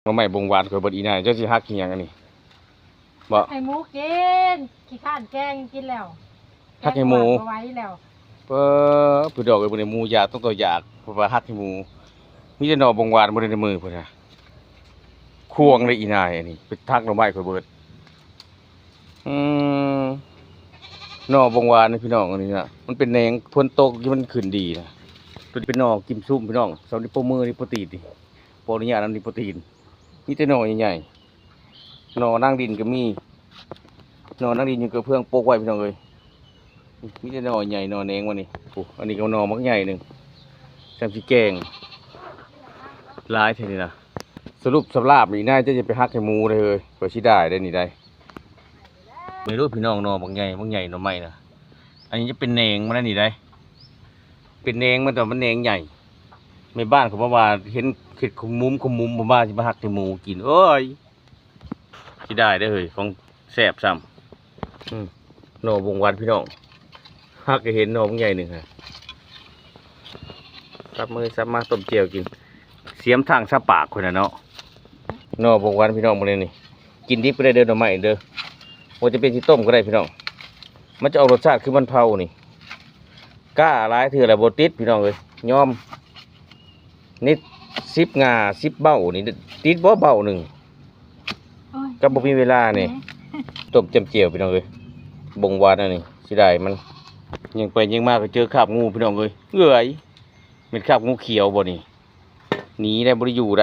ໜໍ່ໄມ້ບົງຫວານຂ້ອຍເບິດ ອີ່ນາຍ ເຈົ້າຊິຫັກເຮັດຫຍັງອັນນີ້? ບໍ່ ໃຫ້ໝູກິນ ຂີ້ຄ້ານແກງ ກິນແລ້ວ ຫັກໃຫ້ໝູ ແກງບໍ່ໄຫວແລ້ວ. ເອີ ພີ່ນ້ອງເອີຍ ມື້ນີ້ໝູຢາກ ຕ້ອງຕໍ່ຢາກ ເພິ່ນວ່າຫັກໃຫ້ໝູ. ມີແຕ່ໜໍ່ບົງຫວານບໍ່ໄດ້ໃນມືພຸ້ນນະ ຄວງເລີຍອີ່ນາຍ ອັນນີ້ໄປຫັກໜໍ່ໄມ້ຂ້ອຍເບິດ. ອືມ ໜໍ່ບົງຫວານນີ້ພີ່ນ້ອງ ອັນນີ້ນະ ມັນເປັນແໜງ ຝົນຕົກມັນຂຶ້ນດີນະ. ໂຕນີ້ເປັນໜໍ່ກິມຊຸມພີ່ນ້ອງ ສຳລັບໂປມື ນິໂປຕີນນີ້ ຂໍອະນຸຍາດນຳນິໂປຕີນ. ມີແຕ່ໜໍ່ໃຫຍ່ໆ ໜໍ່ນາງດິນກໍມີ ໜໍ່ນາງດິນຢູ່ກະເພື່ອງປົກໄວ້ພີ່ນ້ອງເອີຍ. ມີແຕ່ໜໍ່ໃຫຍ່ ໜໍ່ແໜງວ່ານີ້. ໂອ້ ອັນນີ້ກໍໜໍ່ບັກໃຫຍ່ໜຶ່ງ ຊ່ຳຊິແກງ ຫຼາຍແທ້ນີ້ນະ. ສະຫຼຸບສະລາບນີ້ນາຍ ເຈົ້າຢ່າໄປຫັກໃຫ້ໝູເດີເຮີ້ຍ ຂ້ອຍເສຍດາຍເດ້ນີ້ໄດ. ເບິ່ງດູພີ່ນ້ອງ ໜໍ່ບັກໃຫຍ່ ບັກໃຫຍ່ໜໍ່ໄມ້ນະ. ອັນນີ້ຈະເປັນແໜງມັນນີ້ໄດ ເປັນແໜງມັນ ແຕ່ວ່າມັນແໜງໃຫຍ່. ແມ່ບ້ານເຂົາບອກວ່າເຫັນເຮັດຂະມຸມຂະມຸມ ບໍ່ວ່າຊິມາຫັກໃຫ້ໝູກິນ. ໂອ້ຍ ເສຍດາຍເດີເຮີ້ຍ ຂອງແຊບຊ້ຳ. ອືມ ໜໍ່ບົງຫວານພີ່ນ້ອງ ຫາກກໍເຫັນໜໍ່ບັກໃຫຍ່ໜຶ່ງຫັ້ນ. ສັບມືສັບມາຕົ້ມແຈ່ວກິນ ສຽມທາງສະປາກພຸ້ນນະເນາະ. ໜໍ່ບົງຫວານພີ່ນ້ອງ ມື້ນີ້ກິນດິບກໍໄດ້ເດີ ໜໍ່ໄມ້ເດີ ບໍ່ຈຳເປັນຊິຕົ້ມກໍໄດ້ພີ່ນ້ອງ. ມັນຈະອອກລົດຊາດຄືມັນເຜົານີ້. ກ້າຫຼາຍເທື່ອແລ້ວບໍ່ຕິດພີ່ນ້ອງເອີຍ ຍອມ. ນີ້ສິບງ່າ ສິບເບົ້ານີ້ ຕິດບໍ່ເບົ້າໜຶ່ງ? ໂອ້ຍ ກໍບໍ່ມີເວລານີ້. ແໝ ຕົ້ມຈ້ຳແຈ່ວພີ່ນ້ອງເອີຍ ບົງຫວານອັນນີ້ ເສຍດາຍມັນ. ຍ່າງໄປຍ່າງມາກໍເຈີຄາບງູພີ່ນ້ອງເອີຍ ເອື້ອຍ ແມ່ນຄາບງູຂຽວບໍ່ນີ້? ໜີໄດ້ ບໍ່ໄດ້ຢູ່ໄດ.